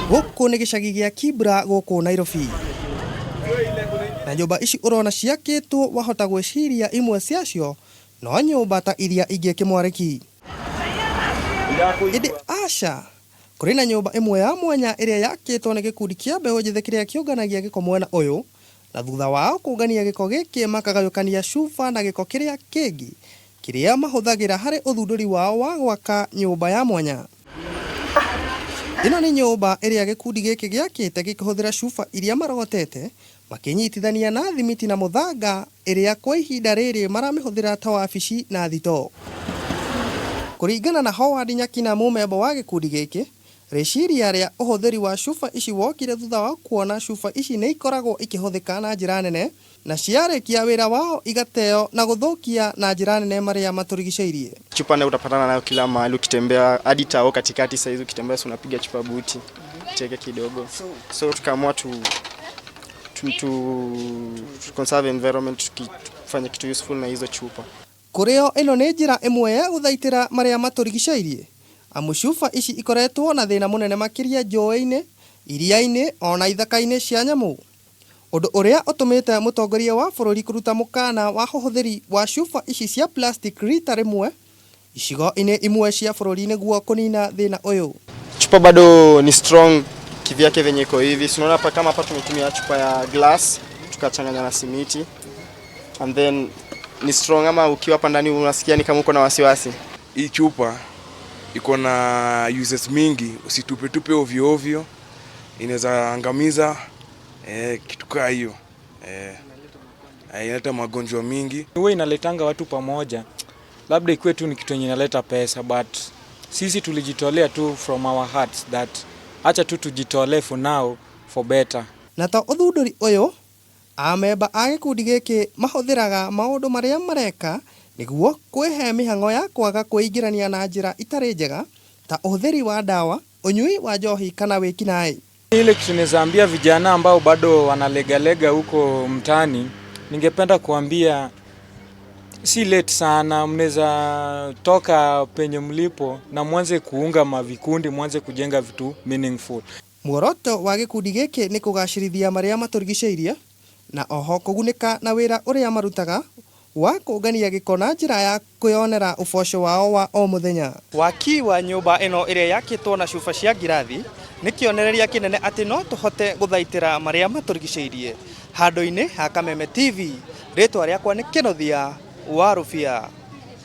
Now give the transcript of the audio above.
Gũkũ nĩ gĩcagi gĩa Kibra gũkũ Nairobi. Na nyũmba ici ũrona ciakĩtwo wahota gwĩciria imwe ciacio no nyũmba ta iria ingĩ kĩmwarĩki. Ĩndĩ aca, kũrĩ na nyũmba ĩmwe ya mwanya ĩrĩa yakĩtwo nĩ gĩkundi kĩa mbeũ njĩthĩ kĩrĩa kĩũnganagia gĩko mwena ũyũ, na thutha wao kũngania gĩko gĩkĩ makagayũkania cuba na gĩko kĩrĩa kĩngĩ kĩrĩa mahũthagĩra harĩ ũthundũri wao wa gwaka nyũmba ya mwanya. Ĩno nĩ nyũmba ĩrĩa gĩkundi gĩkĩ gĩakĩte gĩkĩhũthĩra cuba iria marogotete makĩnyitithania na thimiti na mũthanga ĩrĩa kwa ihinda rĩrĩ maramĩhũthĩra ta wabici na thitoo. Kũringana na Howard Nyakina mũmemba wa gĩkundi gĩkĩ, rĩciria rĩa ũhũthĩri wa cuba ici wokire thutha wa kuona cuba ici nĩ ikoragwo ikĩhũthĩka na njĩra nene na ciarĩkia wĩra wao igateo na gũthũkia na njĩra nene marĩa matũrigicĩirie. Chupa nayo utapatana nayo kila mahali ukitembea, hadi tao katikati saizi ukitembea, si unapiga chupa buti cheke kidogo. So tukaamua tu conserve environment, tukifanya kitu useful na hizo chupa. Kũrĩ o ĩno nĩ njĩra ĩmwe ya gũthaitĩra marĩa matũrigicĩirie, amu cuba ici ikoretwo na thĩna mũnene makĩria njũĩ-inĩ, iria-inĩ ona ithaka-inĩ cia nyamũ. Ũndũ ũrĩa ũtũmĩte mũtongoria wa bũrũri kũruta mũkana wa ũhũthĩri wa cuba ici cia plastic rita rĩmwe icigo-inĩ imwe cia bũrũri nĩguo kũnina thĩna ũyũ. Chupa bado ni strong kivyake venye iko hivi. Si unaona hapa kama hapa tumetumia chupa ya glass tukachanganya na simiti and then ni strong, ama ukiwa hapa ndani unasikia ni kama uko na wasiwasi. Hii chupa iko na uses mingi, usitupe tupe ovyo ovyo, inaweza angamiza kitu kaa hiyo, inaleta magonjwa mingi. Huwa inaletanga watu pamoja, labda ikuwe tu ni kitu yenye inaleta pesa, but sisi tulijitolea tu from our hearts that acha tu tujitolee for now for better. Na to ũthundũri ũyũ, amemba a gĩkundi gĩkĩ mahũthĩraga maũndũ marĩa mareka nĩguo kwĩhe mĩhang'o ya kwaga kwĩingĩrania na njĩra itarĩ njega ta ũhũthĩri wa ndawa, ũnyui wa njohi kana wĩkinaĩ. Ile kitu naweza ambia vijana ambao bado wanalegalega huko mtaani, ningependa kuambia si late sana, mnaweza toka penye mlipo na mwanze kuunga mavikundi, mwanze kujenga vitu meaningful. Muoroto wa gĩkundi gĩkĩ nĩ kũgacĩrithia marĩa matũrigicĩirie na oho kũgunĩka na wĩra ũrĩa marutaga wa kũngania gĩko na njĩra ya kwĩyonera ũboco wao wa o mũthenya. Waki wa nyũmba ĩno ĩrĩa yakĩtwo na cuba cia ngirathi nĩ kĩonereria kĩnene atĩ no tũhote gũthaitĩra marĩa matũrigicĩirie. Handũ-inĩ ha Kameme TV, rĩtwa rĩakwa nĩ Kĩnuthia wa Rũbia.